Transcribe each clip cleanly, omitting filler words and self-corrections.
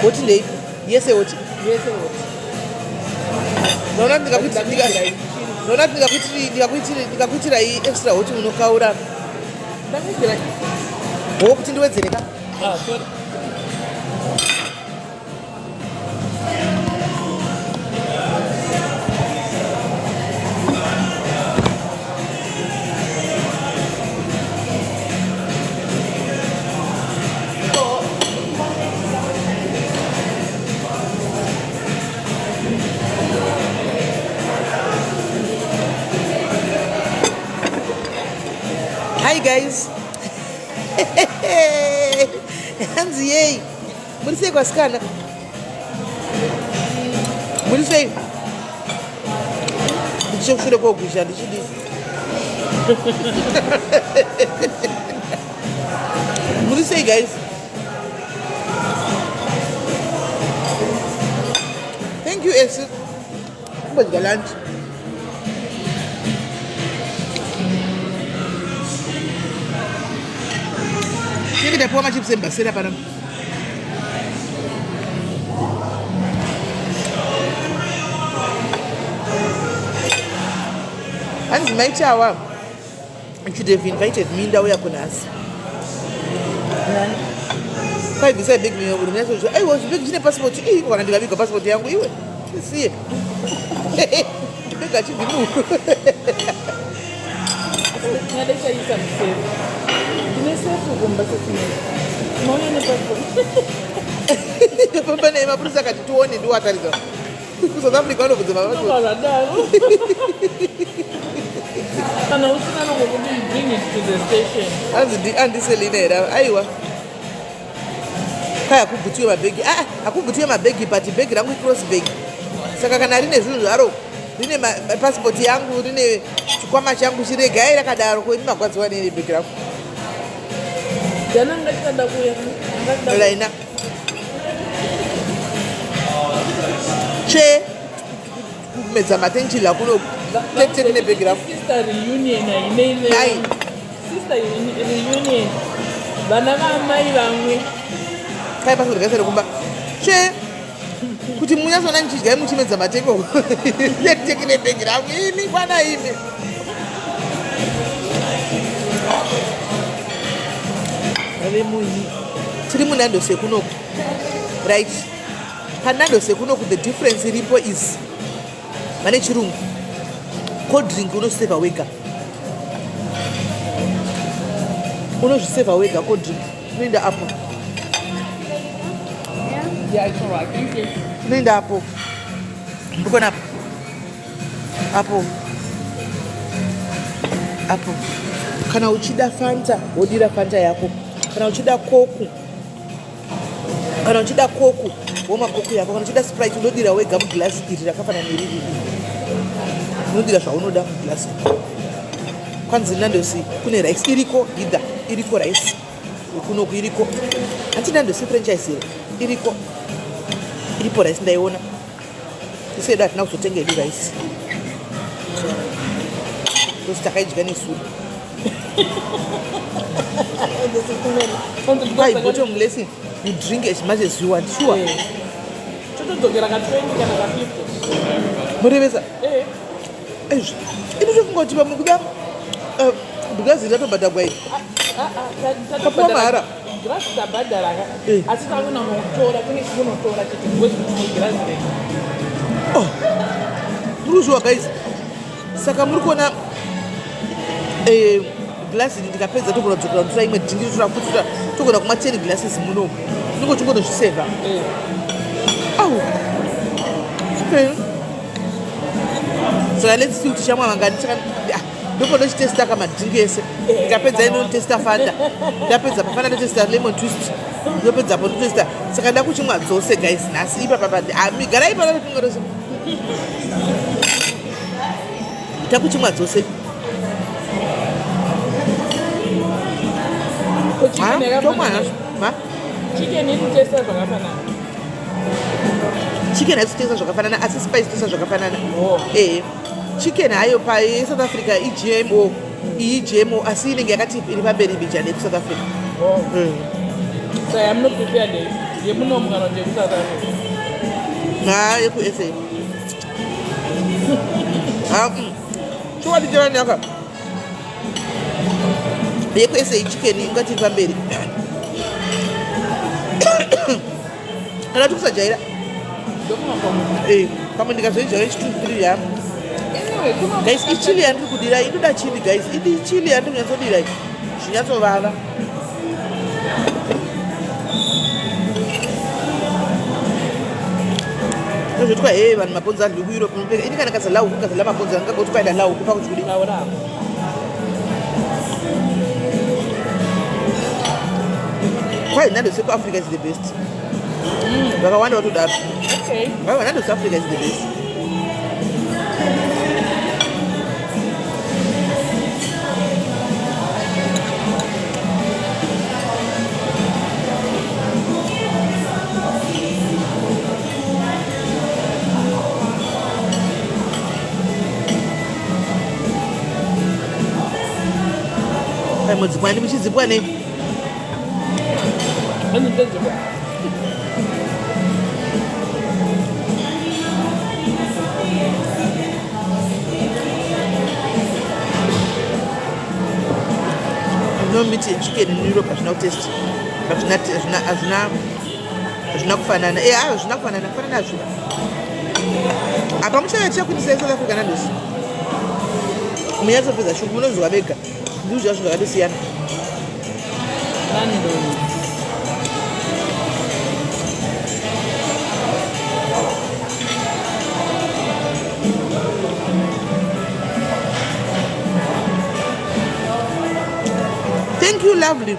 Hot ndeipi? Yese hot. Yese hot. Ndaona ndikakuti ndikakuitirai extra hot munokaura. Ndakuitira. Ho kuti ndiwedzere ka? Ah, sorry. Hi guys. Hanzi yei. Muri sei kwasikana? Muri sei? Ndichikushure kogwisha ndichidii? Muri sei guys? Thank you Esi. Kumbodya lunch. Tinenge tapiwa machips embasera pano. Hanzi mai Chawa, you should have invited me ndauya kunhasi. Kwaibvisai bag munyatso aiwa chibhegi chine passport ii kana ndikaviga passport yangu iwe siye chibhegi hachibvi munhu. Tingadechaisa musefu. Tine sefu kumba sesinei. Mauya nepassport. Famba naye mapurisa akati tione ndiwo ataridza. KuSouth Africa vanobvunza mapassport. Zvadaro. Kana usina nongokuti bring it to the station. Hanzi andiselina here aiwa. Kai hakubvutiwe mabhegi. Ah, hakubvutiwe mabhegi but bhegi rangu icross bag. Saka kana rine zvinhu zvaro rine passport yangu rine chikwama changu chiregai rakadaro ko imi magwadziwa nei bhegi rangu. Jana ngachada kuuya. Laina. Che kumedza matenchila kuno tete nebhegi rangu. Sister reunion hainei. Nai. Sister reunion. Vana vaamai vamwe. Kai passport gaisere kumba. Che kuti munyatsona ndichidyai muchimedza mateko tete nebhegi rangu imi kwana imi. Ave muini tiri muNandos yekunoku right paNandos yekunoku the difference iripo is vane chirungu cold drink unoseva wega unozviseva wega cold drink unoenda apo. Yeah, it's all right. Thank you. Unoenda apo ndikona apo apo apo kana uchida Fanta wodira Fanta yako kana uchida Coke kana uchida Coke womwa Coke yako kana uchida Sprite unodira wega mugilasi iri rakafanana neriri unodira zvaunoda mugilasi. Kwanzi Nandos kune rice iriko gidha iriko rice kunoku iriko hanti Nandos franchise here iriko iripo rice ndaiona isedu hatina kuzotenga hedu rice tosi takaidya nesuru. Kwai bottomless, you drink as much as you want, sure. Totodzokera ka 20 kana ka 50. Murevesa. Eh. Izvi inotofunga kuti pamwe kuda bhikazi ratobhadhagwa iri. Kapuwa mahara. Girazi tabhadhara ka. Eh. Asi takuna unotora kune kunotora chete because tine girazi rega. Oh, muri kuzviwa guys, saka muri kuona gilasi iri ndikapedza togona kudzokera kutora imwe drink totora futi togona kumwa 10 glasses munomu tinenge tingonozvisevha. Eh. Au okay. Saka let's see kuti chamwa vangani. Saka ndipo ndochitesta kamadrink ese ndikapedza ino ndotesta Fanta ndapedza paFanta ndotesta lemon twist ndopedzapo ndotesta saka ndakuchimwa dzose guys nhasi ipapapa garai pana rose takuchimwa dzose. Ko chicken Tomwa yakafanana? nhasi ma Chicken inotesta zvakafanana. Chicken haisi zvakafanana asi spice tesa zvakafanana. Oh. Ehe, chicken hayo paSouth Africa iGMO iyi GMO asi inenge yakati iri pamberi mbijana yekuSouth Africa. Oh. So I'm not prepared. Eh. Yemunomu kana kuti yekuSouth Africa? Ha, yekuSA. Ha, Chokwadi chakanaka. YekuSA chicken ingati iri pamberi. Kana tikusajaira. Eh, pamwe ndikazoidyawo yechi 2 3 ya. Anyway, kuno Guys, ichili yandiri kudira inoda chili guys. Idi chili yandiri kunyatsodira iyi. Zvinyatsovava. Zvotwa hey vanhu mabhonzo adli kuEurope munopeka. Ini kana kazala huku kazala mabhonzo angangoti kwaida la huku pakuti kudii. Taura hapo. Kwai Nando's yekuAfrica is the best. Vakawanda vatodaro. Okay. Vaiva Nando's Africa is the best. Kwai mudzipwa ndi muchidzipwa nei? Hanzi ndedzipwa. No meat and chicken in Europe hazvina kutest. Hazvina hazvina hazvina hazvina kufanana. Eh, hazvina kufanana, kufanana hazvina. Apa muchava tichakuindisai South Africa Nando's. Munyatsopedza shungu munonzwa vega. Ndizvo zvazvo zvakatosiyana. Nando's. Thank you lovely.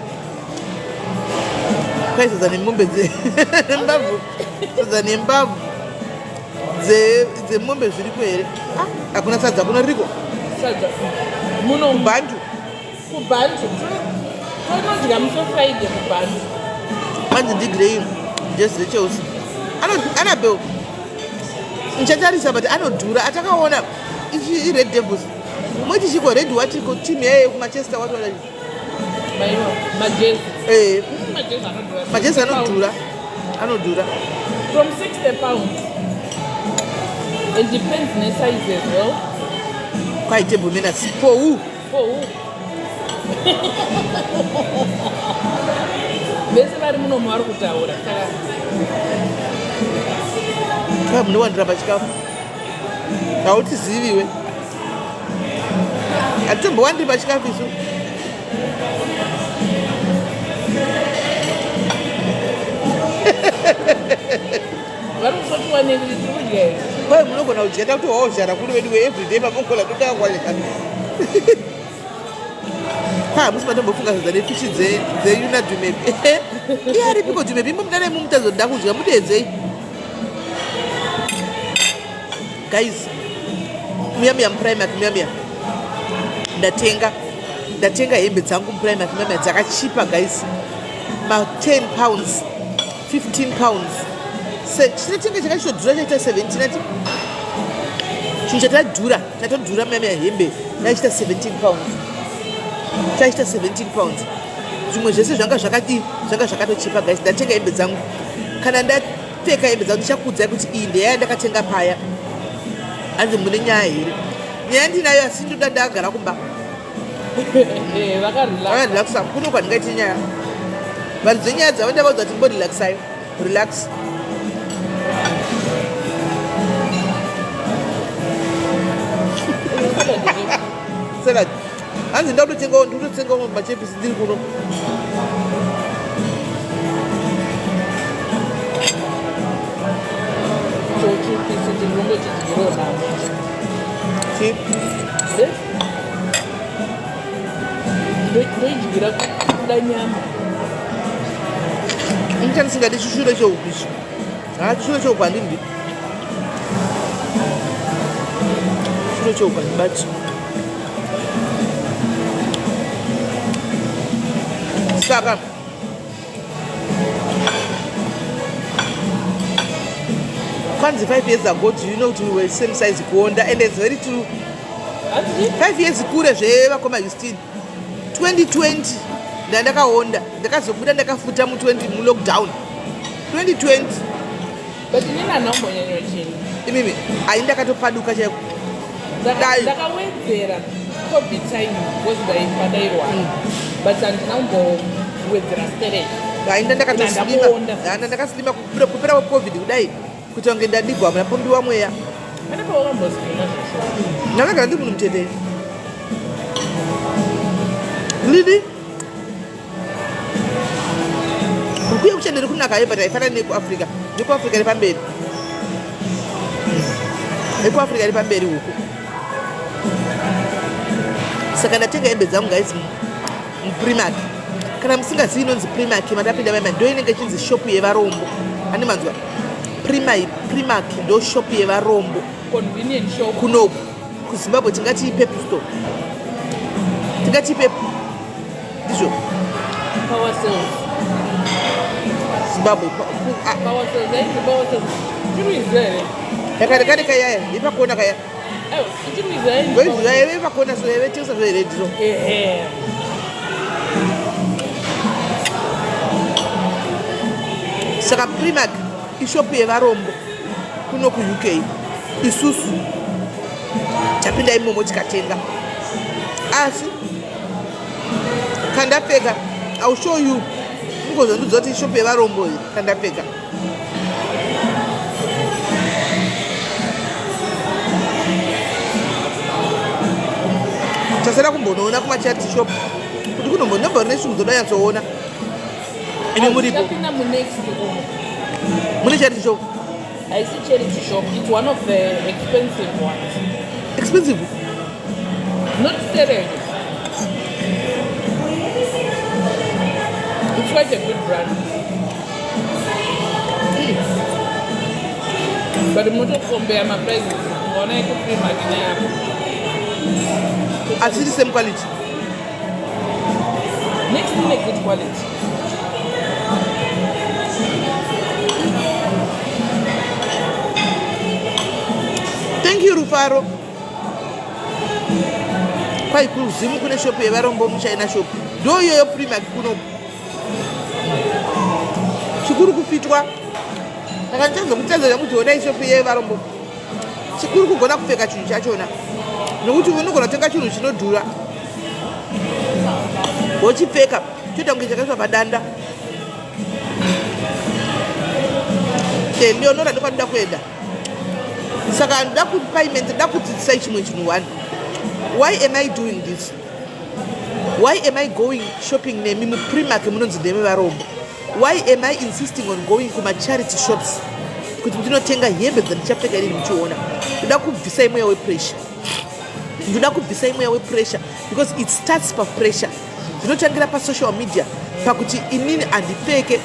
Kwai sadza nemombe dzembabvu. Sadza nembabvu dzemombe zviriko here? Ah, hakuna sadza kuno ririko. Sadza. Muno Kubantu. Kubantu. Tonodya musi Friday kubantu. Kwanzi ndigrey jezi reChelsea. Annabel. Ndichatarisa but anodhura atakaona ichi iRed Devils. Mweti chiko red what ko team yaye kuManchester what what. Maiwa. Majezi. Eh, Majezi anodhura. Majezi anodhura. Anodhura. From £60. It depends ne size as well. Kwai table manners for who? For who? Vese vari munomu vari kutaura. Saka Kwai munowandira pachikafu. Hautiziviwe. Hatimbowandiri pachikafu isu. Vari kusotiwa nekuti tiri kudya here? Kwai munogona kudya takuti waozhara kuri vedu everyday mamongola totakwanya. Kwai hamusi matombofunga zvidza nefishi dzeyuna Dumebi. Iye aripiko Dumebi imbo mudare mumutazoda kudya mudedzei. Guys, muya muya muPrimark muya muya. Ndatenga hembe dzangu muPrimark muya muya dzakachipa guys. Ma £10, £15. Chinotenga chakachitodhura chaita 17 ati. Chinhu chatadhura, chatodhura muya muya hembe yachiita £17. Chachiita £17. Zvimwe zvese zvanga zvakadii, zvanga zvakatochipa guys. Ndatenga hembe dzangu. Kana ndapfeka hembe dzangu ndichakuudzai kuti iyi ndeyaya ndakatenga paya. Hanzi mune nyaya here? Nyaya ndinayo asi ndoda ndakagara kumba. Eh, vakarelax. Vakarelaxa kuno kwandingaite nyaya. Vanhu dzenyaya dzavo ndavaudza kuti mborelaxai. Relax. Salad. Hanzi ndakutotengawo ndikutotengawo machepisi ndiri kuno. Chochipisi ndinongochidyirawo navo. Chi? This? Ndoidyira kuda nyama. Ini chandisingadi chishure chehuku ichi. Ha, chishure chehuku handidi. Chishure chehuku handibati. Saka kwanzi 5 years ago, do you know kuti we were same size kuonda? And it's very true. Hanzi 5 years kure zvevakoma Houston. 2020 ndandakaonda, ndakazobuda ndakafuta mu20 mulockdown. 2020. But inini handina kumbonyanyochinja. Imimi hai, ndakatopaduka chaiko. Ndakawedzera COVID time because ndaifa ndairwara, but handina kumbowedzera stereki. Hainda ndakatoslima. Ndakuonda. Handa ndakaslima kupera kweCOVID kudai, kuita kunge ndadigwa, ndapombiwa mweya. Pane pawakambozvina zvesho? Ndakagara ndiri munhu mutete lili kuye kuchenderi kunaka ye, but haifanani nekuAfrica. NekuAfrica iri pamberi, nekuAfrica iri pamberi huku. Saka ndatenga hembe dzangu, guys, muPrimark. Kana musingazivi inonzi Primark, matapinda maima, ndo inenge ichinzi shopu yevarombo. Ane manzwa Primark ndo shopu yevarombo. Convenient shop. Kunoku kuZimbabwe tingati iPep store, tingati iPep, ndizvo. Power Sales. Zimbabwe Power Sales, ainzi Power Sales, chiri here? Yakare kayaya ipakona kaya. Aiwa, ichiri ainzi. Ngoiziva yeve ipakona, so yeve tengesa zveredhiso. Ehe. Saka Primark ishopu yevarombo kuno kuUK. Isusu tapinda imomo tikatenga, asi kandapfeka, I will show you, mugozondudza kuti ishopu yevarombo iyi kandapfeka. Tasara kumbonoona kumacharity shop kuti kunombonobva neshungu dzodanyatsoona ine muripo. Tapinda muNext umo. Mune charity shop? Haisi charity shop, it's one of the expensive ones. Expensive? Not sterek. It's quite a good brand, but mutocompare maprices, ungaona ekuPrimark neapo. Asiri same quality? Next ine good quality. Thank you, Rufaro. Kwai kuZimu kune shopu yevarombo, muchina shop, ndo iyoyo Primark kuno. Chikuru kufitwa. Saka ndichazokutedzera kuti onai shopu yevarombo. Chikuru kugona kupfeka chinhu chachona, nokuti unogona kutenga chinhu chinodhura, wochipfeka choita kunge chakaiswa padanda. Leonora, ndokwanoda kuenda. Saka ndoda kupaiment, ndoda kudzidzisai chimwe chinhu one. Why am I doing this? Why am I going shopping nemi muPrimark munonzi ndeme varombo? Why am I insisting on going kumacharity shops kuti ndinotenga hembe dzandichapfeka inini muchiona? Ndoda kubvisai mweya wepressure. Ndoda kubvisai mweya wepressure because it starts papressure. Zvinotangira pasocial media, pakuti inini handipfeke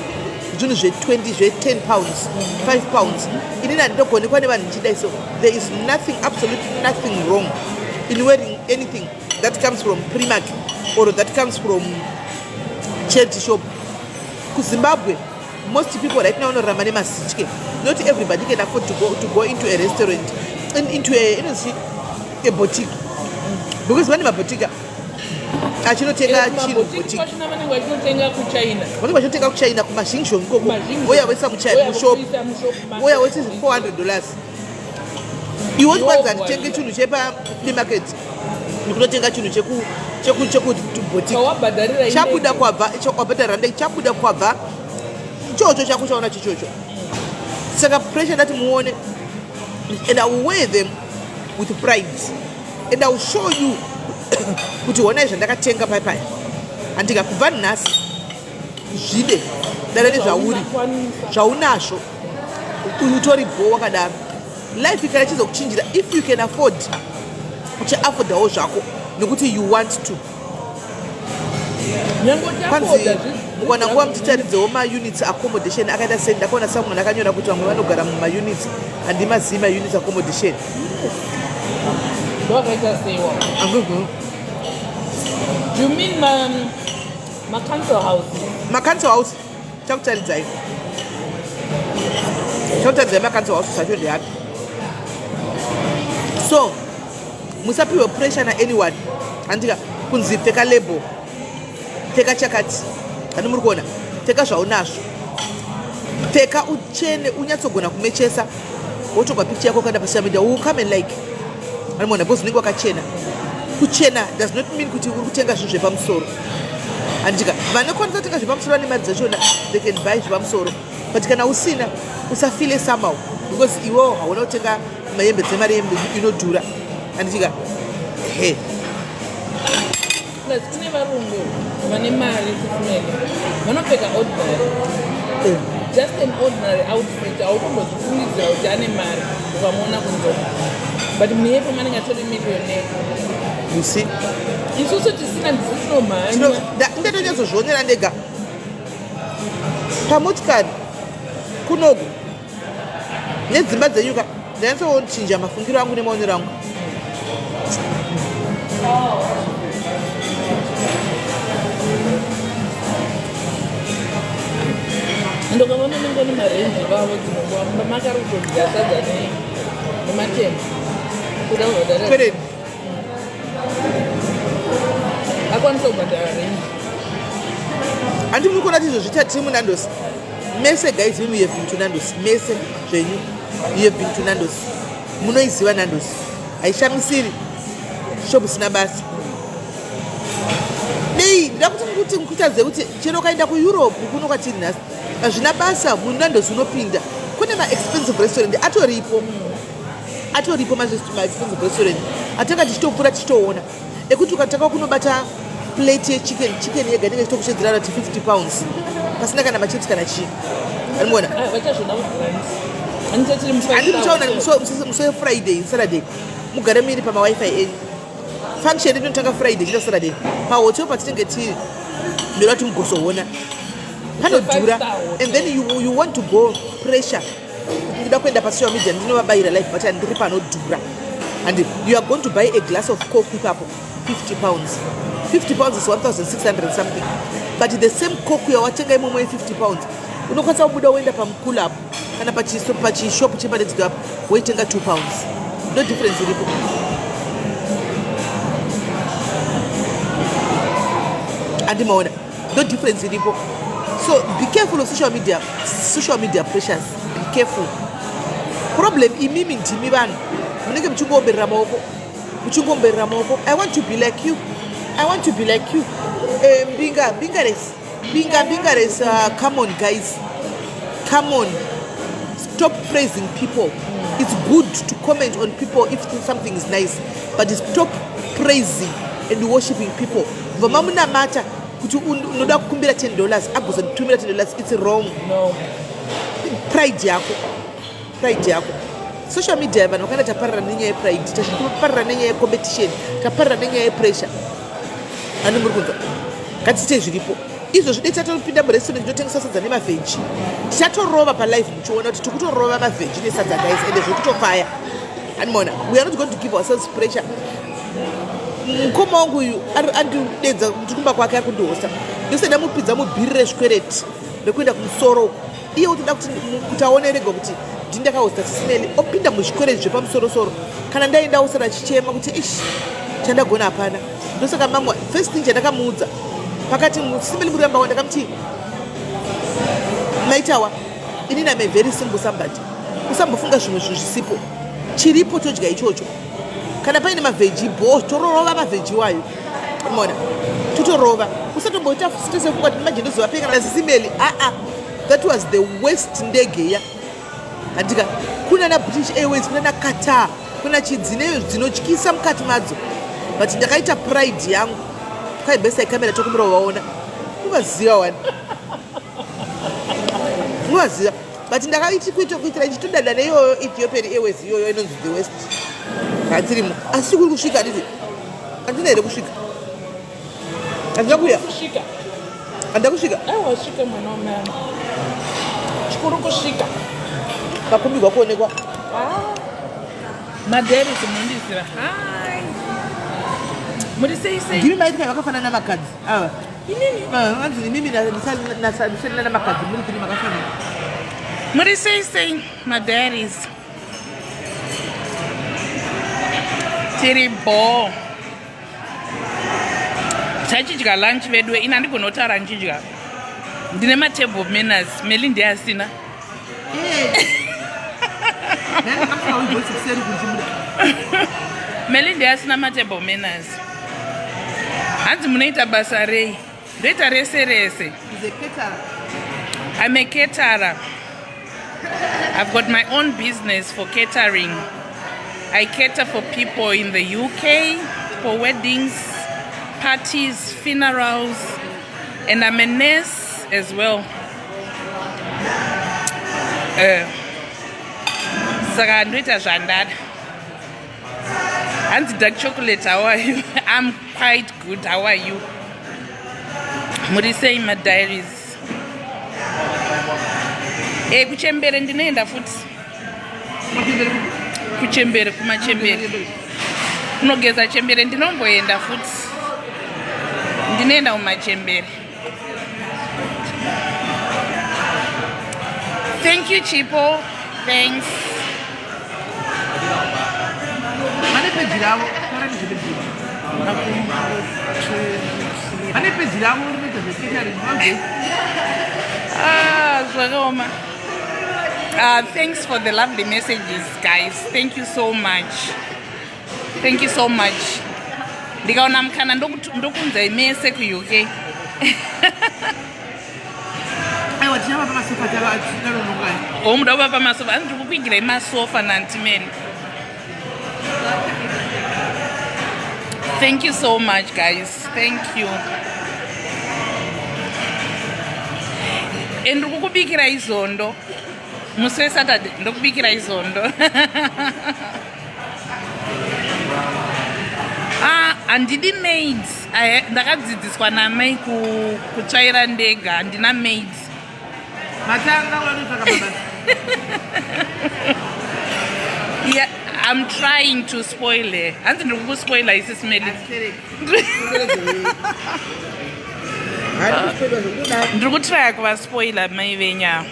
zvinhu zve20, zve10 pounds, £5. Inini handitogonekwa nevanhu ndichidai. So there is nothing, absolutely nothing wrong in wearing anything that comes from Primark or that comes from charity shop. KuZimbabwe most people right now vanorarama nemasitye. Not everybody can afford to go into a restaurant, into a inonzi a boutique, because vane maboutique achinotenga chinhu boutique. Kwachona vanenge vachinotenga kuChina. Vanenge vachinotenga kuChina, kumazhingzhong ikoko. Kumazhingzhong. Ouya voisa mushop. Ouya voisa $400. Iwe uchikwanisa nditenge chinhu chepaflea market, ndikunotenga chinhu chekuboutique. Chawabhadharira. Chabuda kwabva, wabhadharira ndei, chabuda kwabva ichocho chako chaona chichocho. Saka pressure, ndati muone, and I will wear them with pride and I will show you kuti honai zvandakatenga pai pai. Handika kubva nhasi zvide dara nezvauri, zvaunazvo, utori bho wakadaro. Life ikana chizokuchinjira, if you can afford, uchiaffordawo zvako nekuti you want to. Kwanzi mukaona nguva mutitaridzewo maunits accommodation akaita sei. Ndakaona someone akanyora kuti vamwe vanogara mumaunits. Handimazii maunits accommodation. Ndoakaita seiwa? Do you mean macouncil house? Macouncil house, chakutaridzai, chakutaridzai macouncil house zvacho ndeapi. So musapiwe pressure naanyone, handika, kunzi pfeka label, pfeka chakati. Handi muri kuona? Pfeka zvaunazvo. Pfeka uchene, unyatsogona kumechesa, wotorwa picture yako ukaenda pasocial media, will come and like. Anoona because unenge wakachena. Kuchena does not mean kuti uri kutenga zvinhu zvepamusoro. Handika vanokwanisa kutenga zvepamusoro vane mari dzachona, they can buy zvepamusoro, but kana usina usafile somehow because iwewo hauna kutenga mahembe dzemari inodhura. Handitika he. Plus kune varungu vane mari sisimele vanopfeka ordinary, just an ordinary outfit. Hautombozvifungidzira kuti ane mari ukamuona kunze, but munhu yepo manenge atori millionaire. You see? Isusu tisina ndisu tinomhanya. Ndatonyatsozvionera ndega pamotikari kunoku nedzimba dzenyuka. Ndanyatsochinja mafungiro angu nemaonero angu. Ndokavona nenge nemarenji vavo dzimwe nguva makari kutodya sadza nematemba kuda kubhadhara. Kwereni. Akwanisa kubhadhara renji. Handi muri kuona kuti izvo zvita tiri muNandos mese? Guys, imi, you have been to Nandos mese zvenyu. You have been to Nandos, munoiziva Nandos. Haishamisiri shop isina basa. Dei ndida kuti mukutadze kuti chero ukaenda kuEurope kuno kwatiri nhasi, hazvina basa. MuNandos unopinda kune maexpensive restaurant atoripo, atoripo maexpensive restaurant atanga tichitopfuura tichitoona, ekuti ukatanga kunobata plate yechicken, chicken yega inenge ichitokushedzera kuti £50 pasina kana machips kana chii. Anomuona? Vachazvoda kugrant andisatiri. Handi muchaona musi weFriday, Saturday, mugare muiri pamaWiFi enyu. Function inotanga Friday chiita Saturday pahotel patinenge tiri. Ndoda kuti mugozoona panodhura and then you want to go pressure ndida kuenda pasocial media, ndinovabayira live button, ndiri panodhura, and you are going to buy a glass of Coke ipapo, £50. £50 is 1600 something, but the same Coke yawatenga imomo ye£50 unokwanisa kubuda woenda pamukulu apo kana pachishopu chepanext door apo woitenga £2. No difference iripo. Andimaona no difference iripo. So be careful of social media, social media pressures. Be careful. Problem imimi ndimi vanhu munenge muchingoomberera maoko, muchingomberera maoko. "I want to be like you, I want to be like you." Mbinga mbinga res mbinga mbinga res. Come on guys, come on, stop praising people. It's good to comment on people if something is nice, but stop praising and worshiping people. Bva mamunamata kuti unoda kukumbira $10 agozotumira $10. It's wrong. No. Pride yako, pride yako. Social media, vanhu vakaenda, taparira nenyaya yepride, taparira nenyaya yecompetition, taparira nenyaya yepressure. Ani muri kunzwa? Ngatiite zviripo izvo zvide. Tatopinda murestaurant inotengesa sadza nemavheji, tichatorova palive muchiona kuti tikutorova mavheji nesadza, guys, ende zvekutofaya. Animona, we are not going to give ourselves pressure. Mukoma wangu uyu andidedza ndikumba kwake, ari kundihosta. Ndose ndamupidza mubhiri rezvikwereti rekuenda kumusoro uku. Iye utoda kuti aone rega kuti ndindakahosta Sisimeli opinda muzvikwereti zvepamusorosoro. Kana ndaenda osara achichema kuti ish, chandagona hapana. Ndosaka mamwe first thing chandakamuudza pakati, "Sisimeli, muri yambawa," ndakamuti, "Maitawa, inini am a very simple somebody. Usambofunga zvimwe zvinhu zvisipo. Chiripo todya ichocho. Kana paine mavheji bo, torova mavheji wayo. Mona totorova. Usatomboita stress yefunga kuti manje ndozovapei kana Sisimeli." Aa, that was the worst ndege ya handika. Kuna naBritish Airways, kuna naQatar, kuna chidzineyo dzinotyisa mukati madzo, but ndakaita pride yangu kwaibesai kamera tokumbira vaona. Uvaziva wani, uvaziva, but ndakaiti kuitira ichitodada neiyoyo Ethiopian Airways iyoyo inonzi the worst hatirimo. Asi kuri kusvika, handiti? Handina here kusvika? Handina kuuya? Kusvika. Handina kusvika. Aiwa, svika mwana wamama, chikuru kusvika. Pakumbirwa kuonekwa. Maderis munondizira. Hai, muri sei sei? Ndimi maitika vakafanana namakadzi ava? Inini? Vanzi imimi nasanana namakadzi, muri tiri makafanana. Muri sei sei, madiaries? Tiri bo, tachidya lunch vedu. Ini handigoni kutaura ndichidya, ndine matable manners. Meli ndiye asina. Melinda asina matable manners. Hanzi munoita basa rei? Ndoita rese rese. I'm a caterer. I've got my own business for catering. I cater for people in the UK for weddings, parties, funerals, and I'm a nurse as well. Saka ndoita zvandada. Hanzi dark chocolate, how are you? I'm quite good, how are you? Muri sei madiaries? E, kuchembere ndinoenda futi. Kuchembere, kumachembere. Kunogeza chembere ndinomboenda futi. Ndinoenda kumachembere. Thank you, Chipo. Thanks. Vane peji ravo, taura nezvepeji. Vane peji ravo rinoita zvecatering. Ah, zvakaoma. Thanks for the lovely messages, guys. Thank you so much. Thank you so much. Ndikaona mukana ndokunzai mese kuUK. Aiwa, tichavapa masofa tavanonokai. O, muda kuvapa masofa? Hanzi ndiri kukuigirai masofa nantimeni. Thank you so much, guys. Thank you. And ndiri kukubikirai zondo musi weSaturday, ndokubikirai zondo. Ah, handidi maids. Ndakadzidziswa namai kutsvaira ndega, handina maids. Matanga vanotsvaka mabasa. Yeah, I'm trying to spoil her. Hanzi ndiri kukuspoila isi Meli. Ndiri kutraya kuvaspoila mai venya.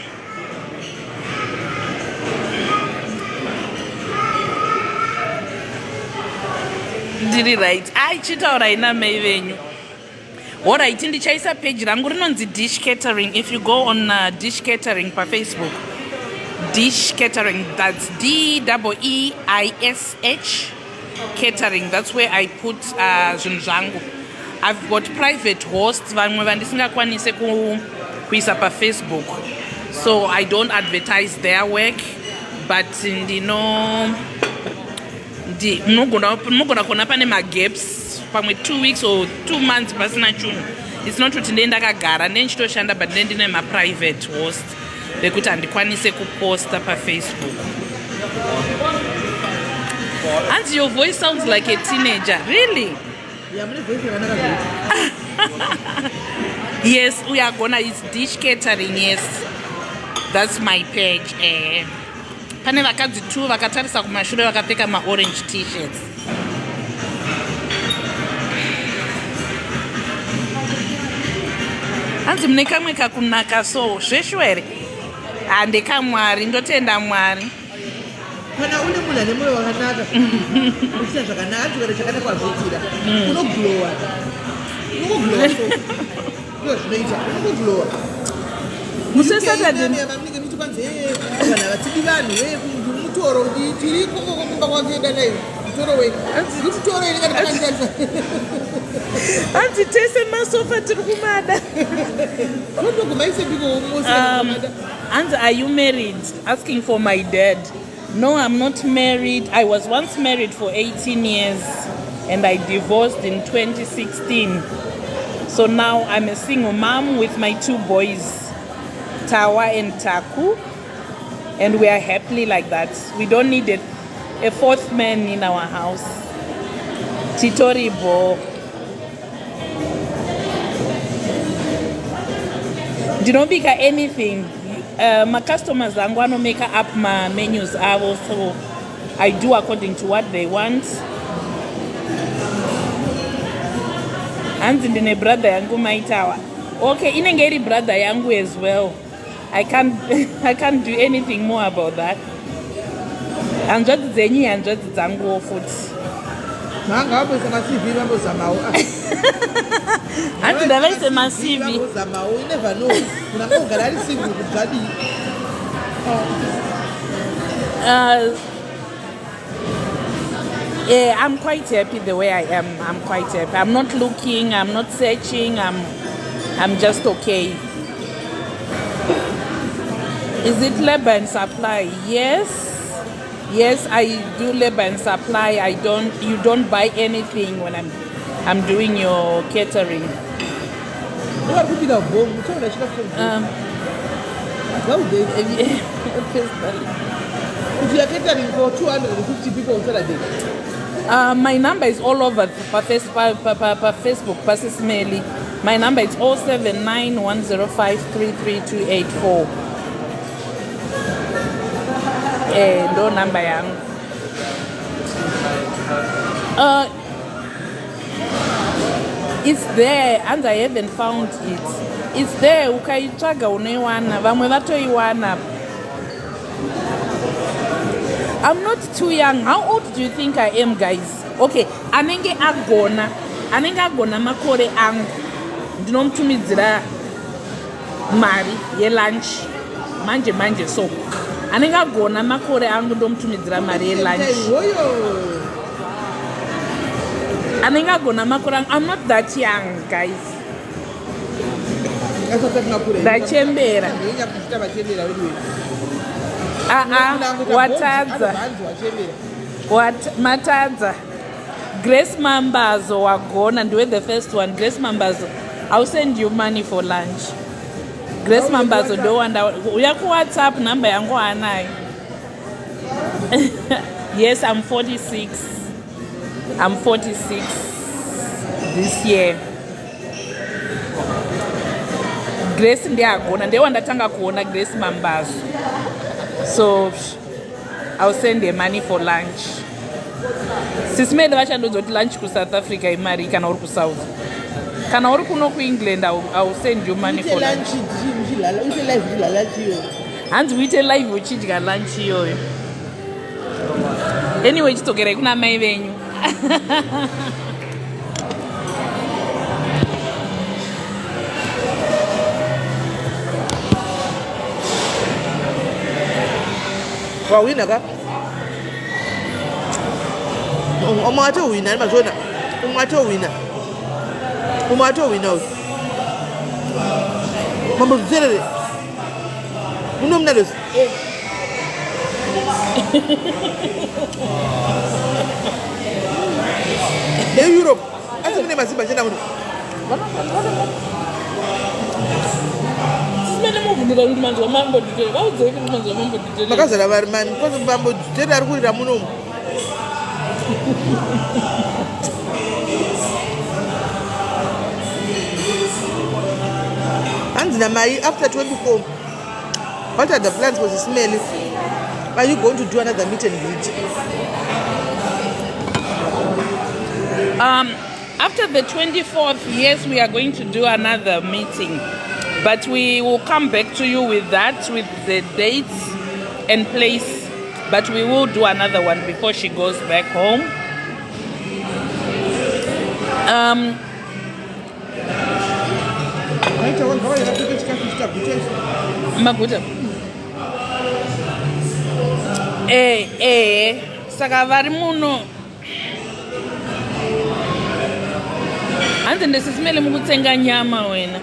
Ndiri right. Ai, chitaurai namai venyu. Alright, ndichaisa page rangu rinonzi Dish Catering. If you go on Dish Catering paFacebook, Dish Catering, that's D double E I S H Catering. That's where I put zvinhu zvangu. I've got private hosts vamwe vandisingakwanise kuisa paFacebook, so I don't advertise their work, but ndino munogona kuona pane magaps, pamwe 2 weeks or 2 months pasina chunhu. It's not kuti ndee ndakagara, ndee ndichitoshanda, but ndee ndine maprivate host vekuti handikwanise kuposta paFacebook. Hanzi your voice sounds like a teenager. Really? Ya, mune voice yakanaka zvokuti. Yes, uyagona. It's Dish Catering. Yes, that's my page. Pane vakadzi two vakatarisa kumashure vakapfeka maorange T-shirts. Hanzi mune kamwe kakunaka so zveshuwa here? Handekamwari, ndotenda Mwari. Kana une munhu ane mwoyo wakanaka, uchiita zvakanaka, chikata chakanaka wazviitira, unoglowa, unongoglowa. So ndo zvinoita, unongoglowa. Musi weSaturday. Munenge muchiti kwanzi, "Vanhu havatidi vanhu, mutoro tiri ikoko kumba kwakuenda nayo mutoro wei mutoro ini kana pakanditarisa." Hanzi tese masofa tiri kumada. Ndogomaisepiko. Hanzi are you married? Asking for my dad. No, I'm not married. I was once married for 18 years and I divorced in 2016, so now I'm a single mom with my two boys, Tawa and Taku, and we are happily like that. We don't need a fourth man in our house. Titoribo. Ndinobika anything. Macustomers angu anomake up mamenus avo, so I do according to what they want. Hanzi ndine brother yangu maitawa. Okay, inenge iri brother yangu as well. I can't do anything more about that. Hanzvadzi dzenyu hanzvadzi dzanguwo futi. Manga vamboisa maCV, vambozamawo. Hanzi ndavaise maCV. Vambozamawo, you never know, munhu angangogara ari single kuti zvadii. Yeah, I'm quite happy the way I am. I'm quite happy. I'm not looking, I'm not searching, I'm just okay. Is it labor and supply? Yes. Yes, I do labor and supply. I don't you don't buy anything when I'm doing your catering. Vari kubika bhomu, uchaona chikafu. How Personally. If you are catering for 250 people on Saturday? My number is all over pa, face, pa, pa, pa, pa Facebook, paSis Melly. My number is 079 105 33284. Ndo namba yangu. It's there and I haven't found it. It's there, ukaitsvaga unoiwana, vamwe vatoiwana. I'm not too young. How old do you think I am, guys? Okay, anenge agona makore angu, ndinomutumidzira mari yelunch manje manje. So anenge agona makore angu, ndomutumidzira mari yelunch. Woyo. Anenge agona makore angu. I'm not that young, guys. Asati makure. Ndachembera. Kuchita vachembera wedu. Aa, watadza. Hanzi wachembera. Matadza. Grace Mambazo wagona, ndiwe the first one. Grace Mambazo, I'll send you money for lunch. Grace Mambazo, ndowanda uya kuWhatsApp, namba yangu anayo. Yes, I'm 46. I'm 46 this year. Grace ndiagona, ndewandatanga kuona, Grace Mambazo. So I'll send her money for lunch. Sis Melly vachandonzwa kuti lunch kuSouth Africa imari kana uri kuSouth. Kana uri kuno kuEngland, I'll send you money Uite for lunch. lunch uchilala, uite live uchilala chiyo. Hanzi uite live uchidya lunch iyoyo. Anyway, chidzokerai kuna mai venyu. Wahwina ka, umwe atohwina ari mazviona, umwe atohwina, umwe atohwina uyu mambo zviterere muno muna lezi. NeEurope asi mune mazimba chena muno. Sis Melly, muvhundira kuti manzwa Mambo Dhuterere. Vaudzei kuti manzwa Mambo Dhuterere. Makazara vari mani kwanzi Mambo Dhuterere ari kurira munomu. Hanzi namai, after 24, what are the plans for Sis Melly? Are you going to do another meet and greet? After the 24th, yes, we are going to do another meeting, but we will come back to you with that, with the dates and place. But we will do another one before she goes back home. Aita vanhu vavaira kuita chikafu chitagutesa. Maguta, saka vari muno, hanzi ndiSis Melly mukutsenga nyama wena.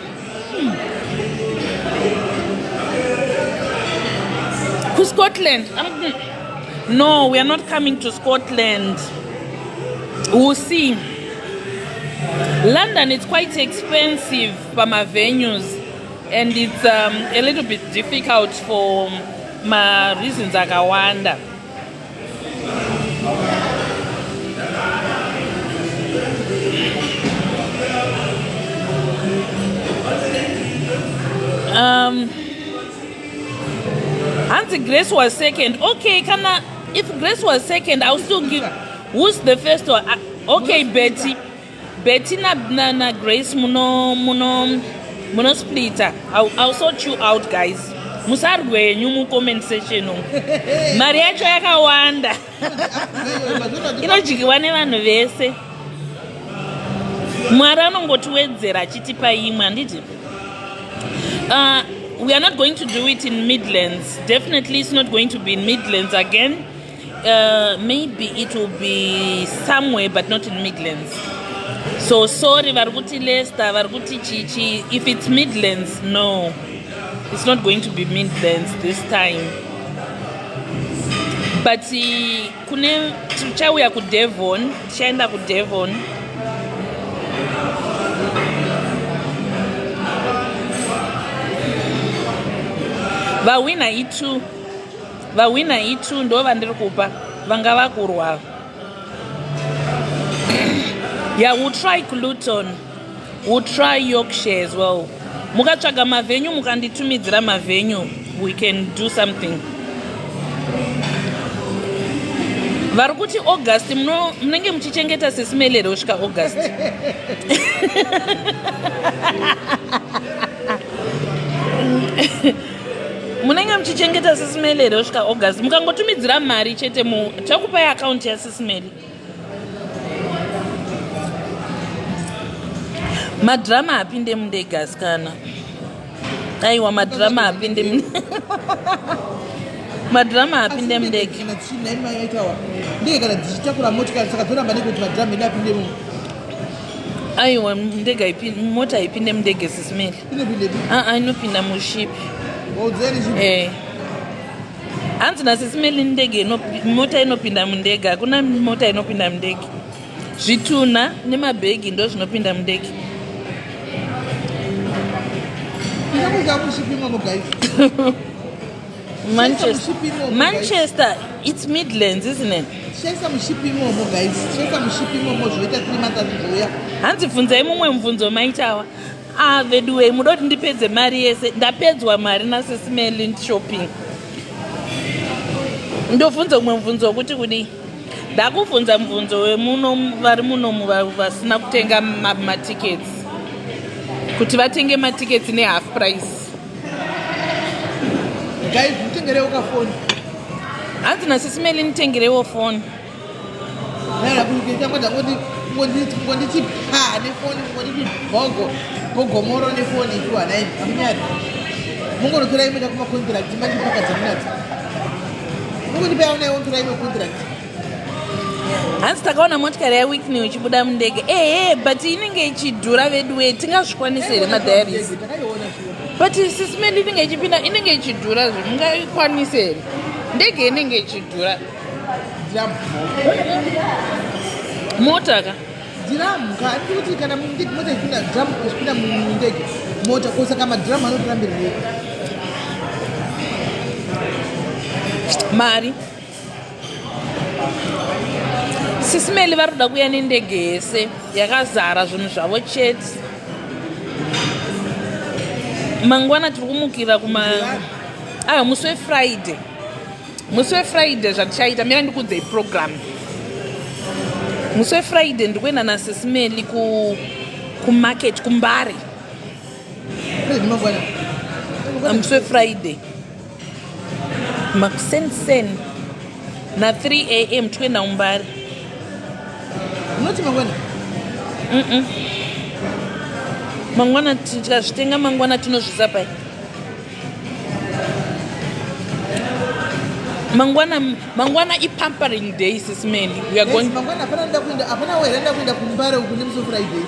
KuScotland? No, we are not coming to Scotland. We'll see. London, it's quite expensive pamavenues and it's a little bit difficult for mareasons akawanda. Hanzi Grace was second. Okay, kana if Grace was second, I'll still give. Who's the first one? Okay, Betty. Betty na Grace muno splitter. I'll sort you out, guys. Musarwenyu mucomment section umu. Mari yacho yakawanda, inodyiwa nevanhu vese. Mwari anongotiwedzera achitipa imwe, handiti? We are not going to do it in Midlands. Definitely it's not going to be in Midlands again. Maybe it will be somewhere, but not in Midlands. So sorry, vari kuti Leicester, vari kuti chichi. If it's Midlands, no. It's not going to be Midlands this time. But kune tichauya kuDevon, tichaenda kuDevon. Vahwina i2, vahwina i2 ndo vandiri kupa vanga vakurwa. Yeah, we'll try Luton, we'll try Yorkshire as well. Mukatsvaga mavenue, mukanditumidzira mavenue, we can do something. Vari kuti August munenge muchichengeta Sis Melly here kusvika August? Munenge muchichengeta Sis Melly here kusvika August? Mukangotumidzira mari chete, takupai akaunti yaSis Melly. Madhirama apinde mundege, asikana. Aiwa, madhirama apinde, madhirama apinde mundege. Kana dzichinaitawa ndege, kana dzichitakura motikari, saka dzoramba nekuti madhiramu edu apinde mu Aiwa, ndege, mota haipinde mundege, Sis Melly. Inopindepi? Aa, inopinda muship. Waudzeni. Eh, hanzi naSis Melly ndege mota inopinda mundege. Hakuna mota inopinda mundege. Zvitunha nemabhegi ndo zvinopinda mundege. Tichakuita muship imomo, guys. Manchester. Muship imomo, guys. Manchester, it's Midlands, isn't it? Tichaisa muship imomo, guys. Tichaisa muship imomo, zvoita 3 months azvizouya. Hanzi bvunzai mumwe mubvunzo maitawa. Ah, veduwe, muda kuti ndipedze mari yese? Ndapedzwa mari naSis Melly shopping. Ndobvunza umwe mubvunzo wekuti kudii? Ndakubvunza mubvunzo wemuno, vari munomu vasina kutenga matickets, kuti vatenge matickets nehalf price. Guys, mutengerewo kafoni. Hanzi naSis Melly nitengerewo foni. Naira kuti ngonditi pa nefoni, ngonditi bhogo bhogomoro nefoni ikiwa nai amunyari. Mungonotora imwe kakumacontract mandipaka dzamunadzo. Mungondipa yaunaiwo, ntora imwe contract. Hanzi takaona motikari yaWicknell ichibuda mundege. Ehe, but inenge ichidhura veduwe. Tingazvikwanisa here, madiaries? Takaiona shuwa. But Sis Melly, inenge ichipinda, inenge ichidhura zve. Mungaikwanise here ndege inenge ichidhura? Dhiramu. Mota ka. Dhiramu ka, anditi kuti kana mota ichipinda, dhiramu ichipinda mundege, mota ko? Saka madhiramu anotorambirirei? Mari. Sis Melly vari kuda kuuya nendege yese yakazara zvinhu zvavo chete. Mangwana tiri kumukira kuma, aiwa, musi weFriday. Musi weFriday zvatichaita, mira ndikuudzei program. Musi weFriday ndiri kuenda naSis Melly kumarket kuMbare. Mangwana? Musi weFriday makusensen na3 am tikuenda kuMbare. Unoti mangwana? Mangwana tikazvitenga mangwana, tinozvisa pai mangwana? Mangwana ipampering day, Sis Melly. We are going. Mangwana hapana nda kuenda, hapana wera nda kuenda kuMbare uku nemusi weFriday.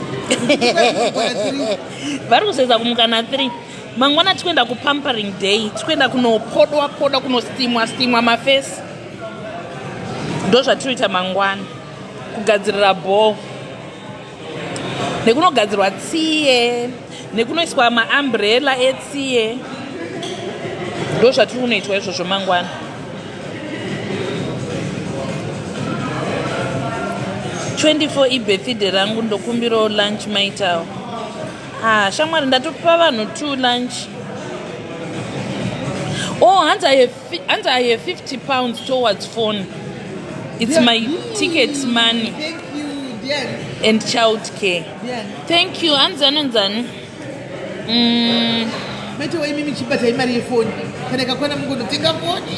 Vari kuzeza kumuka na3 mangwana. Tikuenda kupampering day, tikuenda kunopodwa podwa, kunostimwa stimwa mafesi. Ndo zvatinoita mangwana, kugadzirira ball nekunogadzirwa tsiye nekunoiswa maumbrella etsiye. Ndo zvatiri kunoitwa izvozvo mangwana. 24 ibirthday rangu, ndokumbirawo lunch maitawo. Ah, shamwari, ndatopa vanhu two lunch. Oh, hanzi I have £50 towards phone. It's my ticket money. Thank you, Diane. And child care. Diane. Thank you. Hanzi anonzani? Maitawa imimi, chibatai mari yefoni, kana ikakwana mungonotenga foni.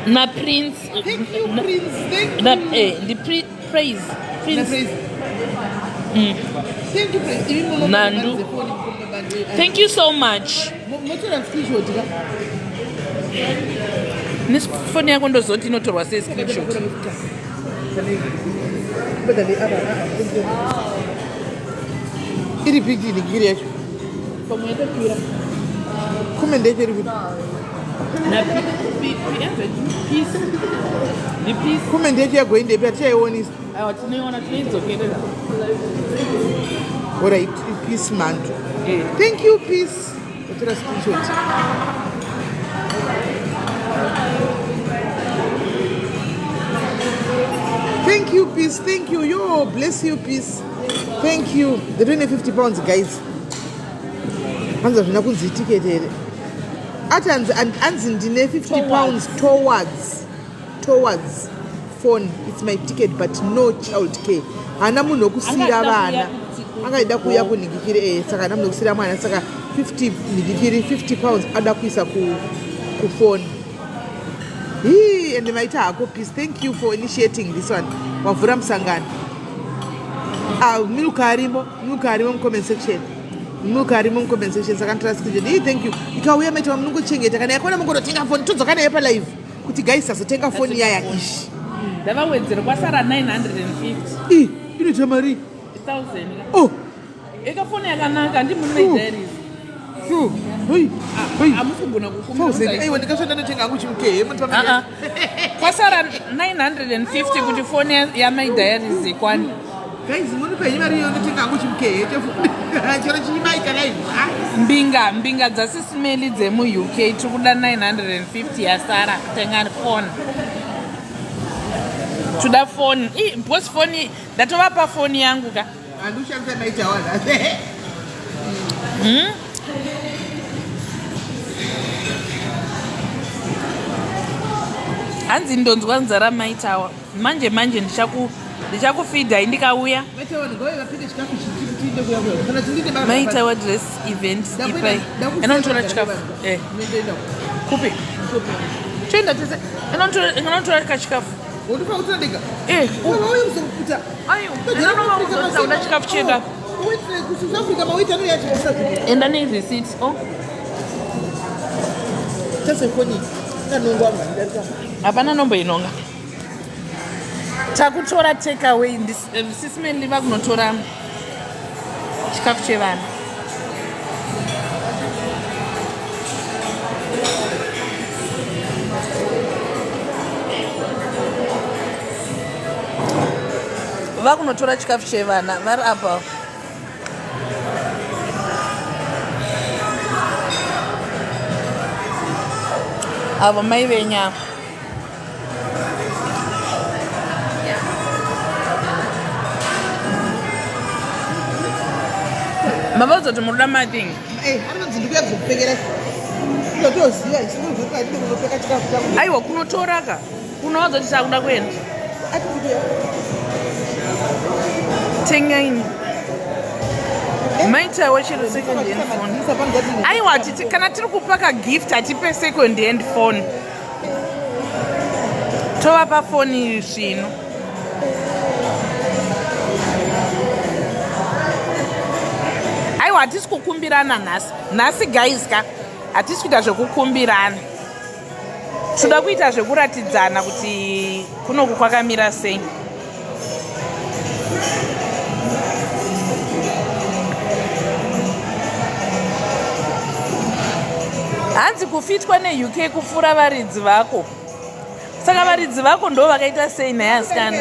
NaPrince. Thank you, Prince. Thank Na, you. eh, ndi Praise. Na Prince. Praise. Thank you, Praise. Imi muno Nandu. mari dzefoni mukomba. Thank you so much. Motora screenshot ka. Nefoni yako ndozoti inotorwa sei screenshot? Iri piki nigiri yacho. Pamwe yatopira. Kume ndeche iri kuti. Na peace. Ndi peace. Kume ndeche yagoindepi hatichaionisa. Aiwa tinoiona tinoidzokerera. Alright, peace manto. Eh. Thank you, peace. Otora screenshot. Thank you, peace. Thank you. Yo, bless you, peace. Thank you. The 250 pounds, guys. Hanzi hazvina kunzi ticket here. Ati hanzi hanzi ndine 50 pounds towards phone. It's my ticket but no child care. Hana munhu wekusiyira vana. Angaida kuuya kunhingikiri eh saka hana munhu wekusiyira mwana saka 50 nhingikiri 50 pounds ada kuisa ku kufoni. Hii and maita hako peace. Thank you for initiating this one. Wavhura musangano. Ah, milk arimo, milk arimo mu comment section. Milk arimo mu comment section saka ndira screenshot. Hii thank you. Ikauya maita munongochengeta kana yakona mungototenga phone todzoka naye pa live. Kuti guys azotenga phone yaya ishi. Ndavawedzera kwasara 950. Ih, inoita mari. 1000. Oh, Eka foni yakanaka ndimune Oh. diaries. so. Hei. Hei. Hamusi kugona kukumbira. 1000. Aiwa ndikashanda ndotenga hangu chimukehe Ah, ah. Kwasara 950 kuti foni yamai diaries ikwane. Guys, munipe henyu mari iyo ndotenga hangu chimukehe chefoni. Chero chimaita live. Ah. Mbinga mbinga dzasisimeli dzemu-UK tiri kuda 950 yasara kutenga foni. Toda foni. Ih, because foni ndatovapa foni yangu ka. Handishandisa maita wana. Hanzi ndonzwa nzara maitawa. Manje manje ndichakufidhai ndikauya. Maita wana ngove vapike chikafu chitinde kuya kuya. Kana chindinde baba. Maitawa dress event ipai. Inotora chikafu. Eh. Ndoenda. Kupi? Toenda tese. Inotora kachikafu. Undipa kuti ndega. Eh. Uye uzokuta. Ayo. Inotora chikafu chega. Wait, ku South Africa mawaita anoyachisa zvinhu. Enda nereceipt. Oh. Tese foni. Kanongwa mhani. Hapana nomboinonga. Takutora take away sisimeli vakunotora chikafu chevana. Vakunotora chikafu chevana vari apa. Avo mai venyama. Mavazoti munoda mathing. Eh, anonzi ndikuya kuzokupfekera. Ndotoziva isu ndozvakati kunopfeka chikafu chako. Aiwa kunotora ka. Kunovazoti takuda kuenda. Ati kuya. Tengaini. Maitawo chero second hand phone. Aiwa titi kana tiri kupaka gift hatipe second hand phone. Tovapa foni svinu. Aiwa hatisi kukumbirana nhasi. Nhasi guys ka hatisi kuita zvekukumbirana. Toda kuita zvekuratidzana kuti kunoku kwakamira sei. Hanzi kufitwa neUK kupfuura varidzi vako. Saka varidzi vako ndo vakaita sei naye asikana?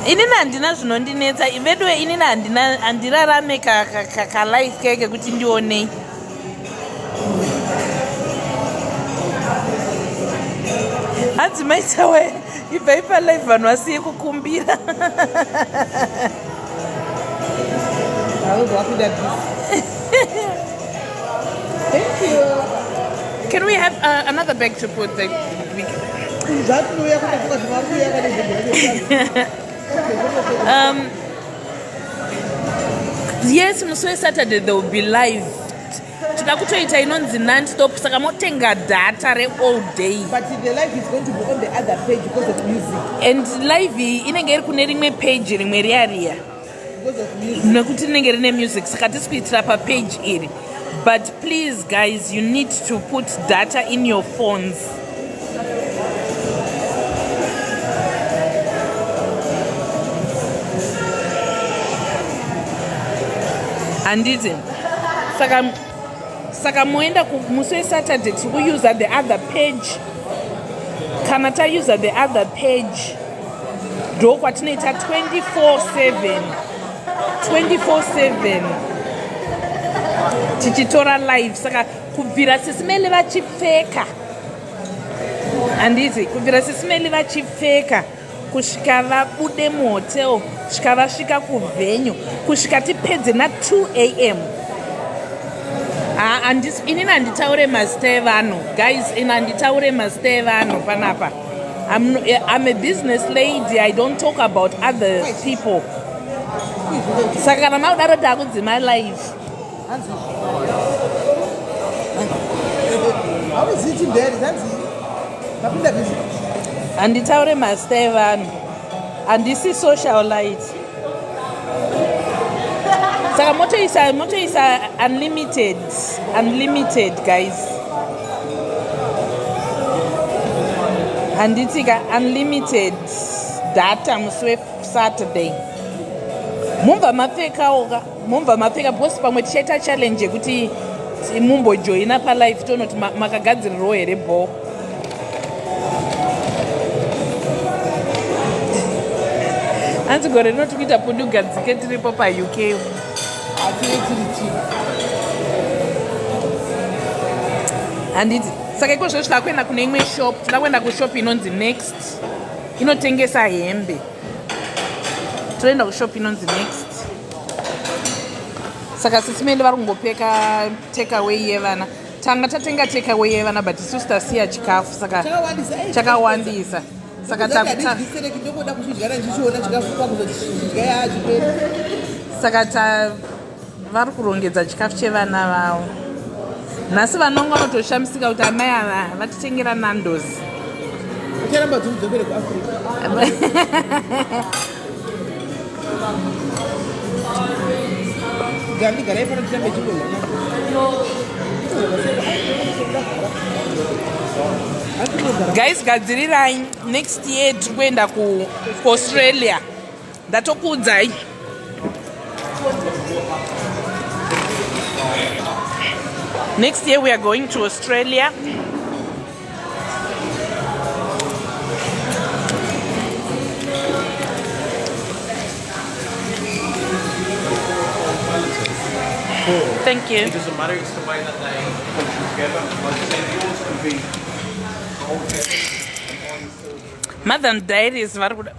Inini handina zvinondinetsa veduwe inini handina handirarame kalife keke kuti ndionei. Hanzi maitawe ibvai palife vanhu vasiye kukumbira. Thank you. Can we have another bag to put the we, Zvatinouya kunofunga zvavari kuuya kane Yes, musi weSaturday there will be live. Toda kutoita inonzi non-stop saka motenga data re-all day. But the live is going to be on the other page because of music. And live iyi inenge iri kune rimwe page rimwe riya riya. Nekuti rinenge rine music, saka tisi kuitira papage iri. But please guys, you need to put data in your phones. Handiti? Saka moenda musi weSaturday, tiri kuusa the other page. Kana tausa the other page, ndo kwatinoita 24/7, 24/7 tichitora live. Saka kubvira Sis Melly vachipfeka, handiti, kubvira Sis Melly vachipfeka kusvika vabude muhotel, kusvika vasvika kuvenue, kusvika tipedze na2 a.m. Inini handitaure mazita evanhu, guys. Ini handitaure mazita evanhu panapa. I'm a business lady. I don't talk about other people. Saka kana makudaro, takudzima live. Hanzi hauziti mberi, hanzi mapinda busy. Handitaure mazita evanhu, handisi socialite. Saka motoisa unlimited, unlimited, guys, handiti ka? Unlimited data musi weSaturday. Mumva mapfekawo ka, mumva mapfeka, because pamwe tichaita challenge yekuti mumbojoina palive, tonoti makagadzirirwo here bho. Hanzi gore rino tiri kuita pudugadzike tiripo paUK. Hative tiri chii? Handiti? Saka iko zvino tinoda kuenda kune imwe shop. Tinoda kuenda kushop inonzi Next, inotengesa hembe. Toenda kushop inonzi Next. Saka Sis Melly vari kungopeka takeaway yevana. Tanga tatenga takeaway yevana, but isusu tasiya chikafu, saka Chakawandisa. Chakawandisa, saka Ndisereki ndokuda kuchidyara ndichichiona chikafu kwakuzoti chiperi. Saka ta vari kurongedza chikafu chevana vavo nhasi. Vanonga vanotoshamisika kuti amai ava vatitengera Nandos. Ucharamba dziudzokere kuAfrica. Gandigarai pano tirambe chingodya. Guys, gadzirirai. Next year tiri kuenda kuAustralia, ndatokuudzai. Next year we are going to Australia. Thank you. It doesn't matter, it's the way that they function together. Like I say, yours can be all together. Mother Diaries vari kuda